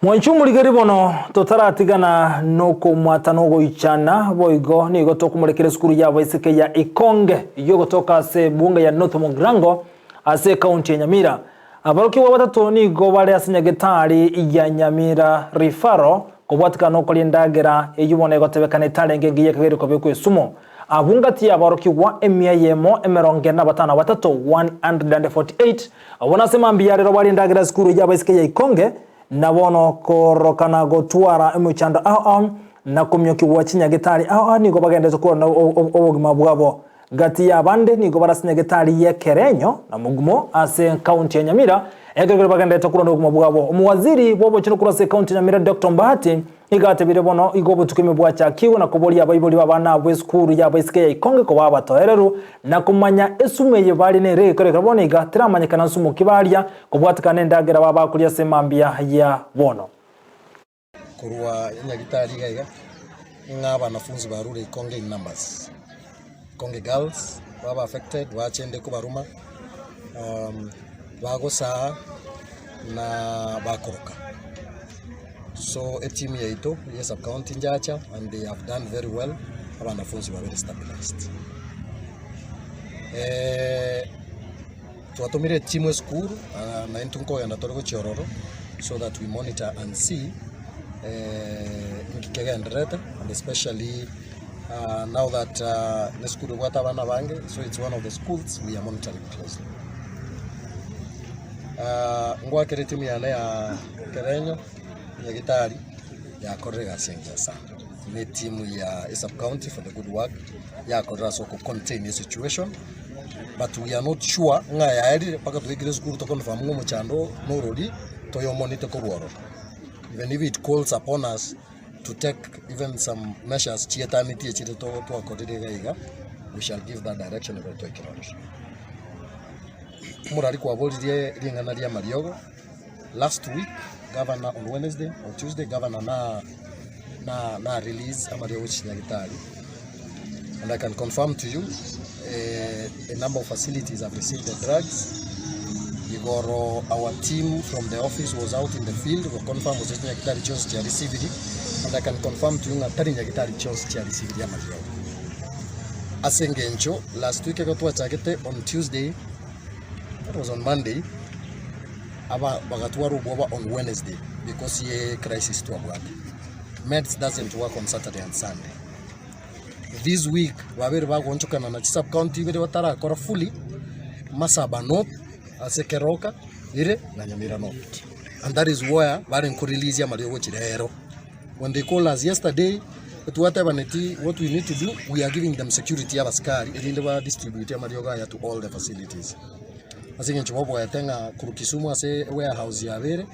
Mwanche omorigeri bono, totaratigana nokomwata nogoichana, boigo nigo tokomorekera esukuru y'abaiseke ya Ikonge eyio egotoka ase ebunge ya North Mugirango ase ekaunti ya Nyamira. Aborokigwa batato nigo bare ase nyagetari ya Nyamira Referral kobwatikana nokoria endagera eyio bono egotebekana etarenge engiya ekageire kobekwa esumo. Abwo ngati y'aborokigwa emia eyemo emerongo ene na batano na batato, 148, Abwo nase mambia ya rero baria endagera esukuru y'abaiseke ya Ikonge, na bono kororokana gotwara emechando ao ao, na komiokigwa chinyagetari ao ao nigo bagenderete korwana obogima bwabo. Gati y'abande nigo bare ase nyagetari y'Ekerenyo na Mugumo ase ekaunti ya Nyamira, ekero keria bagenderete korwana obogima bwabo. Omowaziri bw'obochenu korwa ase ekaunti ya Nyamira Doctor Mbahati Nigo atebire bono, Igo obotuko ime bwachakigwe na koboria abaibori b'abana abwo esukuru y'abaiseke ya Ikonge koba abatoereru, na komanya esumu eye baria nere egekora ekero bono iga teramanyekana nsumu ki baria, kobwatekana nendagera baba bakoria ase mambia ya bono. Korwa enyagitari iga iga, ng'a abanafunzi barure Ikonge in numbers, Ikonge girls baba affected bachende kobaruma, bagosaa na bakoroka. So etimu yaito ye sub county njacha and they have done very well, abanafunzi babere stabilized. Twatomire etimu esukuru na intwe nkogenda tore gochia ororo so that we monitor and see inki kegendererete and especially now that nesukuru ebwate abana abange so it's one of the schools we are monitoring closely. Ngwakere etimu yane ya Kerenyo Nyagetari yakorire egasi engiya sana, ne etimu ya esub county for the good work yakorire ase oko contain esituation but we are not sure ng'a yaerire mpaka twaikire esukuru to confirm ng'a omochando norori toyomonite korwa ororo. Even if it calls upon us to take even some measures chietanetie echire twakorire iga iga, we shall give that direction ekero twaikire ororo. Omorari kwaboririe ring'ana ri'amariogo, last week governor on Wednesday or Tuesday governor na na na release amariogo chinyagitari and I can confirm to you a number of facilities have received the drugs igoro our team from the office was out in the field go confirm gose chinyagitari chionsi chia received and I can confirm to you ng'a tari nyagitari chionsi chia received amariogo. Ase engencho last week ekero twachagete on Tuesday, that was on Monday, aba bagatwara obwoba on Wednesday because ye crisis twabwate. Meds doesn't work on Saturday and Sunday. This week babere bagoonchokana na chisub county ibere batarakora fully, Masaba North ase Keroka ere na Nyamira North. And that is where barenge ko release amariogo gochia rero. When they called us yesterday, twatebaneti what we need to do, we are giving them security abasikari erinde ba distribute amariogo aya to all the facilities. Ase eng'encho baboete ng'a korwa Kisumu ase warehouse yabere.